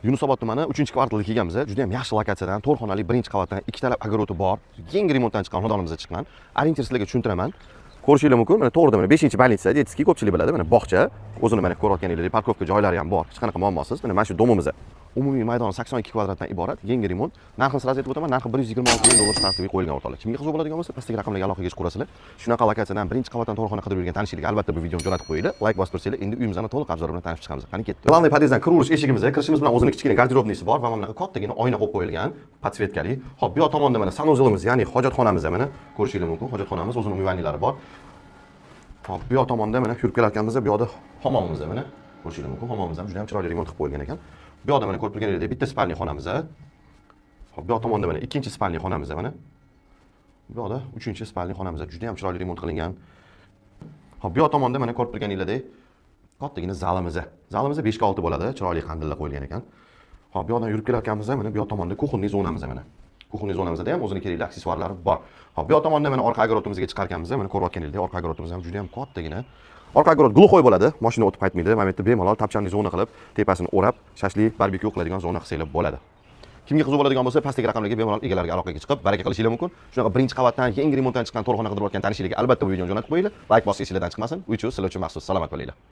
Yunusobod tumani, 3-kvartalga kelganmiz. Juda ham yaxshi lokatsiyadan, to'rt xonali, birinchi qavatdan, ikkitalab огород i bor. Yangi remontdan chiqqan xonadonimizda chiqqan. Ориентир sizlarga tushuntiraman. Ko'rishingiz mumkin, mana to'g'rida mana 5-больница, детский, ko'pchilik biladi, mana bog'cha. O'zini mana ko'rayotganingizdek парковка joylari ham bor, hech qanaqa muammosiz. Mana shu domimiz. Umumiy maydoni 82 kvadratdan iborat, yangi remont. Narxini сразу aytib o'taman, narxi 126 ming dollar стартовый qo'yilgan, o'rtoqlar. Kimga qiziq bo'ladigan bo'lsa, pastdagi raqamlarga aloqaga chiqib ko'rasizlar. Shunaqa lokatsiyadan birinchi qavatdan to'rt xona qidirib yurgan tanishlarga albatta bu videoni jo'natib qo'yinglar. Layk bosib tursanglar, endi uyimizni to'liq обзор bilan tanishib chiqamiz. Qani, ketdik. Главный podyezddan kiraverish eshigimiz, kirishimiz bilan o'zini kichkina гардеробный si bor va mana bunaqa kattagina oyna qo'yib qo'yilgan, подсветка li. Xo'p, bu yoq tomonda mana санузел imiz, ya'ni hojatxonamiz, mana ko'rishingiz mumkin. Hojatxonamiz, o'zini умывальник lari bor. Xo'p, bu yoq tomonda mana yurib kelarkanmiz, bu yoqda hammomimiz, mana ko'rishingiz mumkin. Hammomimiz ham juda ham chiroyli remont qilib qo'yilgan ekan. Bu yoqda mana ko'rib turganingizdek bitta спальный xonamiz. Xo'p, bu yoq tomonda mana ikkinchi спальный xonamiz mana. Bu yoqda uchinchi спальный xonamiz juda ham chiroyli remont qilingan. Xo'p, bu yoq tomonda mana ko'rib turganingizdek kattagina zalimiz. Zalimiz 5 ga 6 bo'ladi, chiroyli qandillar qo'yilgan ekan. Xo'p, bu yoqdan yurib kelarkanmiz, mana bu yoq tomonda кухонный zonamiz mana. Кухонный zonamizda ham o'zini kerakli aksessuarlari bor. Xo'p, bu yoq tomonda mana orqa огород imizga chiqarkanmiz, mana ko'rayotganingizdek orqa огород imiz ham juda ham kattagina. Orqa огород глухой bo'ladi, mashina o'tib qaytmaydi. Mana bu yerda bemalol tapchanli zona qilib, tepasini o'rab, shashlik, barbekyu qiladigan zona qilsanglar bo'ladi. Kimga qiziq bo'ladigan bo'lsa, pastdagi raqamlarga bemalol egalariga aloqaga chiqib, baraka qilishinglar mumkin. Shunaqa birinchi qavatdan yangi remontdan chiqqan to'rt xona qidirayotgan tanishlarga albatta bu videoni jo'natib qo'yinglar. Layk bosish esinglardan chiqmasin. Uy sizlar uchun maxsus. Salomat bo'linglar.